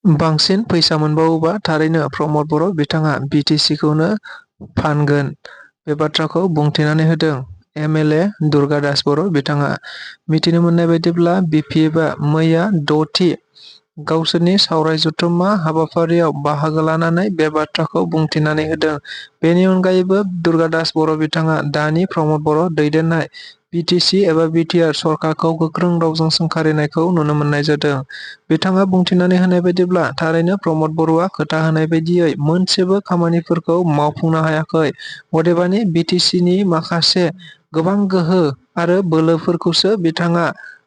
बांसिन फैसा मोनबावोबा थारैनो प्रमद बर' बिथाङा बिटिसिखौनो फानगोन बे बाथ्राखौ बुंथिनानै होदों एमएलए दुर्गादास बर' बिथाङा। मिथिनो मोननाय बायदिब्ला बिपिएफआ मैया 6थि गावसोरनि सावराय जथुम्मा हाबाफारियाव बाहागो लानानै बे बाथ्राखौ बुंथिनानै होदों। बेनि अनगायैबो दुर्गादास बर' बिथाङा दानि प्रमद बर' दैदेननाय बिटिसि एबा बिटिआर सरकारखौ गोख्रों रावजों सोंखारिनायखौ नुनो मोननाय जादों। बिथाङा बुंथिनानै होनाय बायदिब्ला थारैनो प्रमद बर'आ खोथा होनाय बायदियै मोनसेबो खामानिफोरखौ मावफुंनो हायाखै। अदेबानि बिटिसिनि माखासे गोबां गोहो आरो बोलोफोरखौसो बिथाङा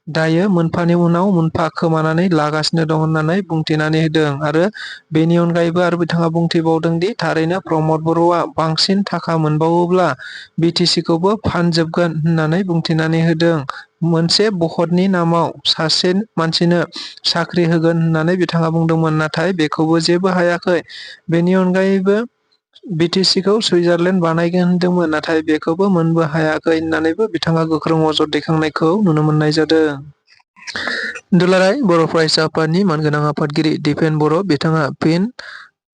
दायो मोनफानि उनाव मोनफा खोमानानै लागासिनो दं होननानै बुंथिनानै होदों आरो बेनि अनगायैबो आरो बिथाङा बुंथिबावदों दि थारैनो प्रमद बर'आ बांसिन थाखा मोनबावोब्ला बिटिसिखौबो फानजोबगोन होननानै बुंथिनानै होदों। मोनसे भटनि नामाव सासे मानसिनो साख्रि होगोन होननानै बिथाङा बुंदोंमोन, नाथाय बेखौबो जेबो हायाखै। बेनि अनगायैबो बिटिसिखौ सुइजारलेण्ड बानायगोन होनदोंमोन, नाथाय बेखौबो मोनबो हायाखै होननानैबो बिथाङा गोख्रों अजद दैखांनायखौ नुनो मोननाय जादों। दुलाराय बर' फरायसा आफादनि मानगोनां आफादगिरि दिपेन बर' बिथाङा फिन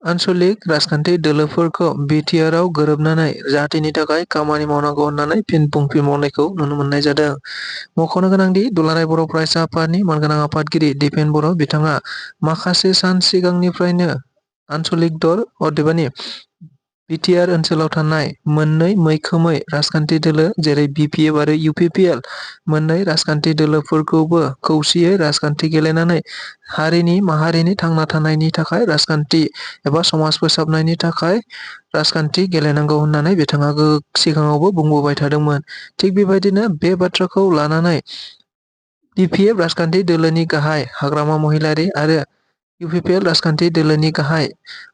आन्सलिक राजखान्थि दोलोफोरखौ बिटिआरआव गोरोबनानै जाहाथेनि थाखाय खामानि मावनांगौ होननानै फिन बुंफिनबावनायखौ नुनो मोननाय जादों। मख'नो गोनांदि दुलाराय बर' फरायसा आफादनि मानगोनां आफादगिरि दिपेन बर' बिथाङा माखासे सान सिगांनिफ्रायनो आन्सलिक दल अदेबानि बिटिआर ओनसोलाव थानाय मोननै मैखोमै राजखान्थि दोलो जेरै बिपिएफ आरो इउपिपिएल मोननै राजखान्थि दोलोफोरखौबो खौसेयै राजखान्थि गेलेनानै हारिनि माहारिनि थांना थानायनि थाखाय राजखान्थि एबा समाज फोसाबनायनि थाखाय राजखान्थि गेलेनांगौ होननानै बिथाङा सिगाङावबो बुंबोबाय थादोंमोन। थिग बेबायदिनो बे बाथ्राखौ लानानै बिपिएफ राजखान्थि दोलोनि गाहाय हाग्रामा महिलारि आरो इउपिपिएल राजखान्थि दोलोनि गाहाय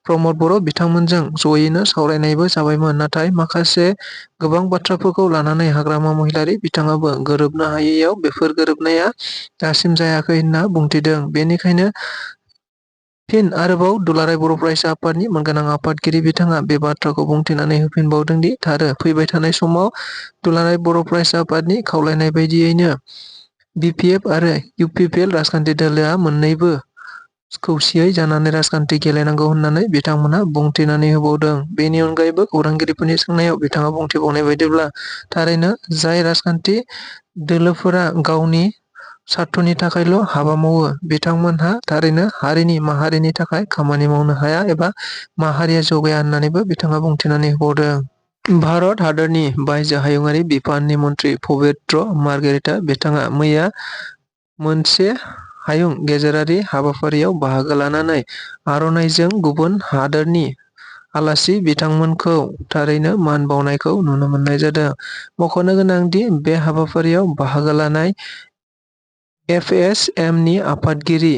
प्रमद बर' बिथांमोनजों जयैनो सावरायनायबो जाबायमोन, नाथाय माखासे गोबां बाथ्राफोरखौ लानानै हाग्रामा महिलारि बिथाङाबो गोरोबनो हायैयाव बेफोर गोरोबनाया दासिम जायाखै होनना बुंथिदों। बेनिखायनो फिन आरोबाव दुलाराय बर' फरायसा आफादनि मानगोनां आफादगिरि बिथाङा बे बाथ्राखौ बुंथिनानै होफिनबावदों दि फैबाय थानाय समाव दुलाराय बर' फरायसा आफादनि खावलायनाय बायदियैनो बिपिएफ आरो इउपिपिएल राजखान्थि दोलोआ मोननैबो खौसेयै जानानै राजखान्थि गेलेनांगौ होननानै बिथांमोनहा बुंथिनानै होबावदों। बेनि अनगायैबो खौरांगिरिफोरनि सोंनायाव बिथाङा बुंथिबावनाय बायदिब्ला थारैनो जाय राजखान्थि दोलोफोरा गावनि स्वार्थनि थाखायल' हाबा मावो बिथांमोनहा थारैनो हारिनि माहारिनि थाखाय खामानि मावनो हाया एबा माहारिया जौगाया होननानैबो बिथाङा बुंथिनानै होबावदों। भारत हादरनि बायजो हायुङारि बिफाननि मन्थ्रि पबित्र मार्गेरिटा बिथाङा मैया मोनसे हायुं गेजेरारि हाबाफारियाव बाहागो लानानै आर'नाइजों गुबुन हादोरनि आलासि बिथांमोनखौ थारैनो मान बावनायखौ नुनो मोननाय जादों। मख'नो गोनांदि बे हाबाफारियाव बाहागो लानाय एफएसएमनि आफादगिरि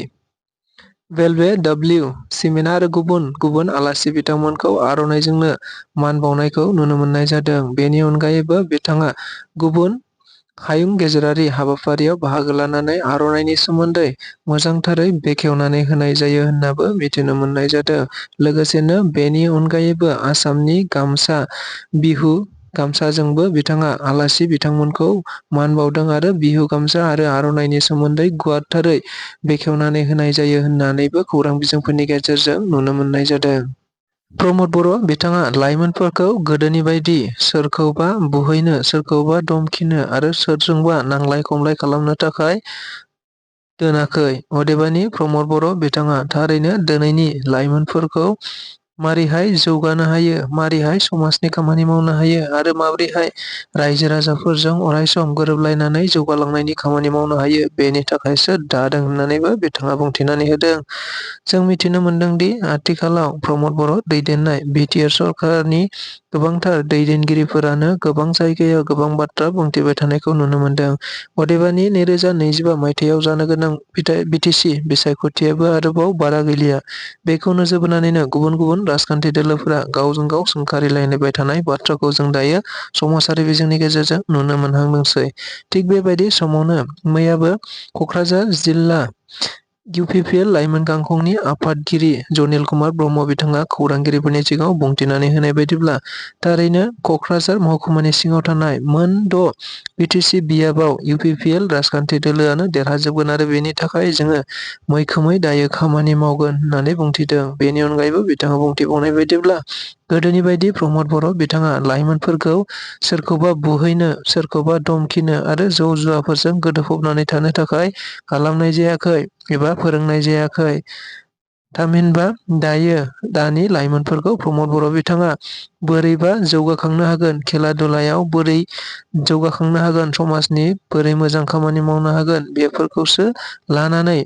वेलबे डब्लिउ सिमेना आरो गुबुन गुबुन आलासि बिथांमोनखौ आर'नाइजोंनो मान बावनायखौ नुनो मोननाय जादों। बेनि अनगायैबो बिथाङा गुबुन हायुं गेजेरारि हाबाफारियाव बाहागो लानानै आर'नाइनि सोमोन्दै मोजांथारै बेखेवनानै होनाय जायो होननाबो मिथिनो मोननाय जादों। लोगोसेनो बेनि अनगायैबो आसामनि बिहु गामसाजोंबो बिथाङा आलासि बिथांमोनखौ मान बावदों आरो बिहु गामसा आरो आर'नाइनि सोमोन्दै गुवारथारै बेखेवनानै होनाय जायो होननानैबो खौरां बिजोंफोरनि गेजेरजों नुनो मोननाय जादों। प्रमद बर' बिथाङा लाइमोनफोरखौ गोदोनि बायदि सोरखौबा बुहैनो, सोरखौबा धमखिनो आरो सोरजोंबा नांलाय खमलाय खालामनो थाखाय दोनाखै। अदेबानि प्रमद बर' बिथाङा थारैनो दिनैनि लाइमोनफोरखौ मारैहाय जौगानो हायो, मारैहाय समाजनि खामानि मावनो हायो आरो माबोरैहाय रायजो राजाफोरजों अरायसम गोरोबलायनानै जौगालांनायनि खामानि मावनो हायो बेनि थाखायसो दादों होननानैबो बिथाङा बुंथिनानै होदों। जों मिथिनो मोनदों दि आथिखालाव प्रमद बर' दैदेननाय बिटिआर सरकारनि गोबांथार दैदेनगिरिफोरानो गोबां जायगायाव गोबां बाथ्रा बुंथिबाय थानायखौ नुनो मोनदों। अदेबानि 2025 मायथाइयाव जानो गोनां बिटिसि बिसायख'थियाबो आरोबाव बारा गैलिया। बेखौ नोजोर बोनानैनो गुबुन गुबुन राजखान्थि दोलोफोरा गावजों गाव सोंखारिलायबाय थानाय बाथ्राखौ जों दायो समाजारि बिजोंनि गेजेरजों नुनो मोनहांदोंसै। थिग बेबायदि समावनो मैयाबो क'क्राझार जिल्ला UPPL लाइमोन गांखंनि आफादगिरि जनिल कुमार ब्रह्म बिथाङा खौरांगिरिफोरनि सिगाङाव बुंथिनानै होनाय बायदिब्ला थारैनो क'क्राझार महकुमानि सिङाव थानाय मोन 6 BTC बियाबाव UPPL राजखान्थि दोलोआनो देरहाजोबगोन आरो बेनि थाखाय जोङो मैखोमै दायो खामानि मावगोन होननानै बुंथिदों। बेनि अनगायैबो बिथाङा बुंथिबावनाय बायदिब्ला गोदोनि बायदि प्रमद बर' बिथाङा लाइमोनफोरखौ सोरखौबा बुहैनो, सोरखौबा धमखिनो आरो जौ जुवाफोरजों गोदोफबनानै थानो थाखाय खालामनाय जायाखै एबा फोरोंनाय जायाखै। थामहिनबा दानि लाइमोनफोरखौ प्रमद बर' बिथाङा बोरैबा जौगाखांनो हागोन, खेला दुलायाव बोरै जौगाखांनो हागोन, समाजनि बोरै मोजां खामानि मावनो हागोन, बेफोरखौसो लानानै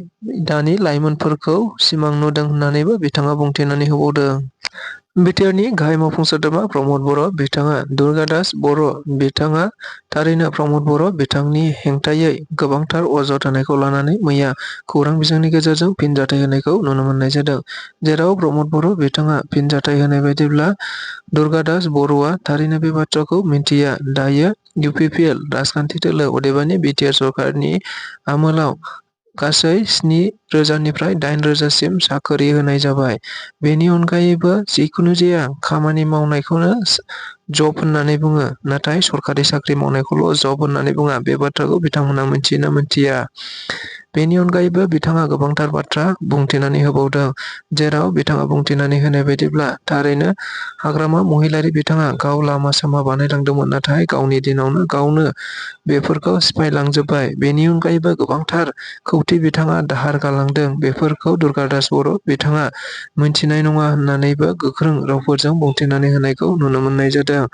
दानि लाइमोनफोरखौ सिमां नुदों होननानैबो बिथाङा बुंथिनानै होबावदों। बिटिआरनि गाहाय मावफुं सोद्रोमा प्रमद बर' बिथाङा दुर्गादास बर' बिथाङा थारैनो प्रमद बर' बिथांनि हेंथायै गोबांथार अजद होनायखौ लानानै मैया खौरां बिजोंनि गेजेरजों फिनजाथाय होनायखौ नुनो मोननाय जादों। जेराव प्रमद बर' बिथाङा फिनजाथाय होनाय बायदिब्ला दुर्गादास बर'आ थारैनो बे बाथ्राखौ मिन्थिया। दायो UPPL राजखान्थि दोलो अदेबानि बिटिआर सरकारनि आमोलाव गासै 7,000निफ्राय 8,000सिम साख्रि होनाय जाबाय। बेनि अनगायैबो जिखुनु जाया खामानि मावनायखौनो जब होननानै बुङो, नाथाय सरखारि साख्रि मावनायखौल' जब होननानै बुङा। बे बाथ्राखौ बिथांमोना मिन्थियोना मिन्थिया? बेनि अनगायैबो बिथाङा गोबांथार बाथ्रा बुंथिनानै होबावदों। जेराव बिथाङा बुंथिनानै होनाय बायदिब्ला थारैनो हाग्रामा महिलारि बिथाङा गाव लामा सामा बानायलांदोंमोन, नाथाय गावनि दिनावनो गावनो बेफोरखौ सिफायलांजोब्बाय। बेनि अनगायैबो गोबांथार खौथि बिथाङा दाहार गालांदों। बेफोरखौ दुर्गादास बर' बिथाङा मिन्थिनाय नङा होननानैबो गोख्रों रावफोरजों बुंथिनानै होनायखौ नुनो मोननाय जादों।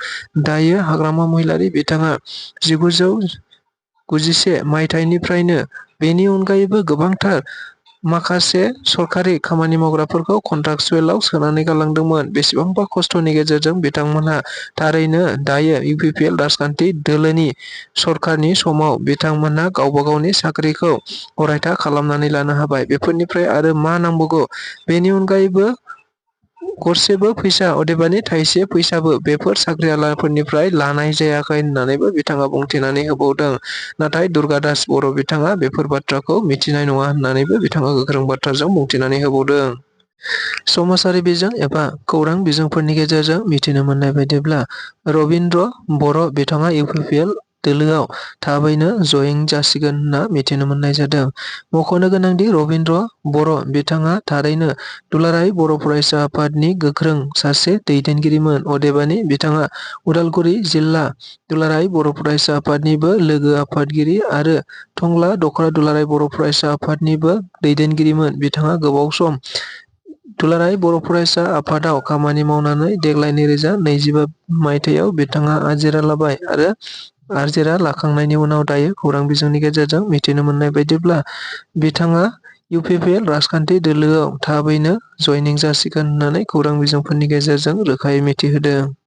दायो हाग्रामा महिलारि बिथाङा 1991 मायथाइनिफ्रायनो बेनि अनगायैबो गोबांथार माखासे सरखारि खामानि मावग्राफोरखौ कन्ट्राक्चुएलआव सोनानै गालांदोंमोन। बेसेबांबा खस्थ'नि गेजेरजों बिथांमोनहा थारैनो दायो UPPL राजखान्थि दोलोनि सरकारनि समाव बिथांमोनहा गावबा गावनि साख्रिखौ अरायथा खालामनानै लानो हाबाय। बेफोरनिफ्राय आरो मा नांबावगौ? बेनि अनगायैबो गरसेबो फैसा अदेबानि थाइसे फैसाबो बेफोर साख्रिआवलाफोरनिफ्राय लानाय जायाखै होननानैबो बिथाङा बुंथिनानै होबावदों। नाथाय दुर्गादास बर' बिथाङा बेफोर बाथ्राखौ मिथिनाय नङा होननानैबो बिथाङा गोख्रों बाथ्राजों बुंथिनानै होबावदों। समाजारि बिजों एबा खौरां बिजोंफोरनि गेजेरजों मिथिनो मोननाय बायदिब्ला रबिन्द्र बर' बिथाङा UPPL दोलोआव थाबैनो जयेन जासिगोन होनना मिथिनो मोननाय जादों। मख'नो गोनांदि रबिन्द्र बर' बिथाङा थारैनो दुलाराय बर' फरायसा आफादनि गोख्रों सासे दैदेनगिरिमोन। अदेबानि बिथाङा उदालगुरि जिल्ला दुलाराय बर' फरायसा आफादनिबो लोगो आफादगिरि आरो टंला दख'रा दुलाराय बर' फरायसा आफादनिबो दैदेनगिरिमोन। बिथाङा गोबाव सम दुलाराय बर' फरायसा आफादाव खामानि मावनानै देग्लाय 2025 मायथाइयाव बिथाङा आजिरा लाबाय आरो आजिरा लाखांनायनि उनाव दायो खौरां बिजोंनि गेजेरजों मिथिनो मोननाय बायदिब्ला बिथाङा UPPL राजखान्थि दोलोआव थाबैनो जयेनिं जासिगोन होननानै खौरां बिजोंफोरनि गेजेरजों रोखायै मिथिहोदों।